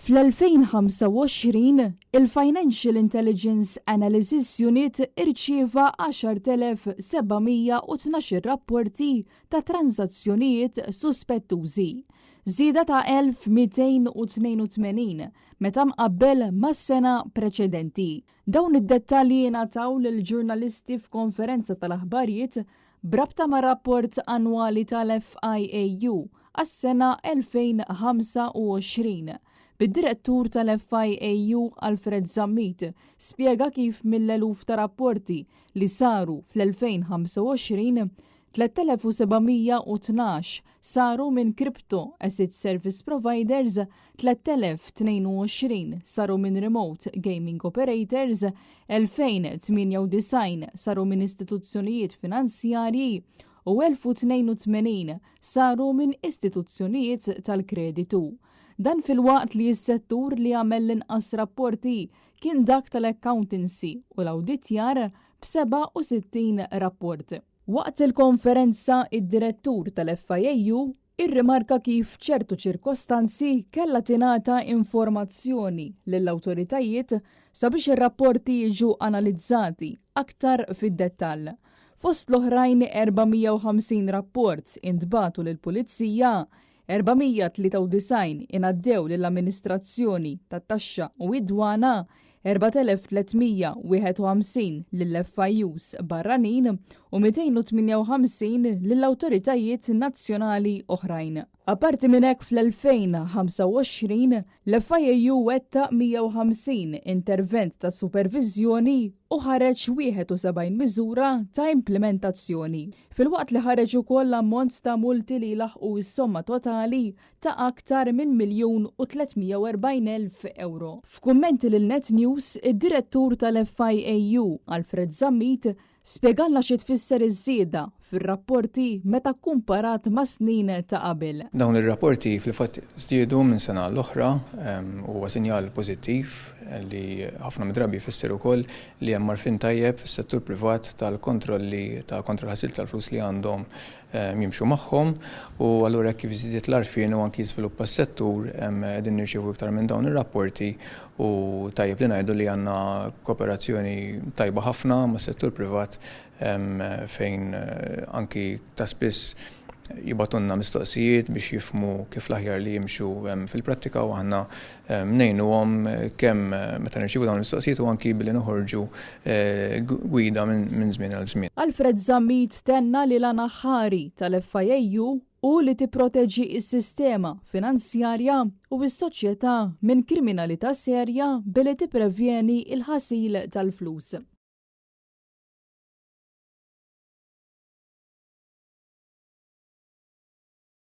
Fl-2025, il-Financial Intelligence Analysis Unit irċieva 10,712 rapporti ta' tranżazzjonijiet suspettużi, żieda ta' 1,282 meta mqabbel mas-sena preċedenti. Dawn id-dettalji ngħataw lill-ġurnalisti f'konferenza tal-aħbarijiet b'rabta mar-rapport annwali tal-FIAU għas-sena 2025, bid-Direttur tal-FIAU Alfred Zammit spjega kif mill-eluf ta' rapporti li saru fl-2025, 3,712 saru minn Crypto Asset Service Providers, 3,022 saru minn Remote Gaming Operators, 2,098 saru minn istituzzjonijiet finanzjarji u 1,082 saru minn istituzzjonijiet tal-kreditu. Dan filwaqt li s-settur li għamel l-inqas rapporti kien dak tal-accountancy u l-awditjar b'67 rapport. Waqt il-konferenza, id-Direttur tal-FIAU irrimarka kif f'ċertu ċirkostanzi kellha tingħata informazzjoni lill-awtoritajiet sabiex ir-rapporti jiġu analizzati aktar fid-dettall. Fost l-oħrajn 450 rapport intbagħtu lill-Pulizija, 493 ingħaddew lill-Amministrazzjoni tat-Taxxa u d-Dwana, 4,351 lill-FIUs barranin u 258 lil awtoritajiet nazzjonali oħrajn. Apparti minn hekk fl-2025, l-FIAU wettaq 150 intervent ta' superviżjoni u ħareġ 71 miżura ta' implimentazzjoni, filwaqt li ħareġ ukoll ammont ta' multi li jlaħħqu s-somma totali ta' aktar minn 1,340,000 ewro. F'kummenti lil Net News, id-Direttur tal-FIAU, Alfred Zammit, spjegalna xi tfisser iż-żieda fir-rapporti meta kkumparat mas-snin ta' qabel. Dawn ir-rapporti fil-fatt żdiedu minn sena għall-oħra u huwa sinjal pożittiv li ħafna mid-drabi jfisser ukoll li hemm għarfien tajjeb fis-settur privat tal-kontrolli ta' kontra l-ħasil tal-flus li għandhom jimxu magħhom u allura hekk kif żdied l-għarfien u anki żviluppa s-settur qegħdin nirċievu iktar minn dawn ir-rapporti u tajjeb li ngħidu li għandna kooperazzjoni tajba ħafna mas-settur privat fejn anki ta' spiss jibgħatulna mistoqsijiet biex jifhmu kif l-aħjar li jimxu fil-prattika u aħna ngħinuhom kemm meta nirċievu dawn il-mistoqsijiet u anki billi noħorġu gwida minn żmien għal żmien. Alfred Zammit tenna li l-għan aħħari tal-FIAU hu li tipproteġi s-sistema finanzjarja u s-soċjetà minn kriminalità serja billi tipprevjeni l-ħasil tal-flus.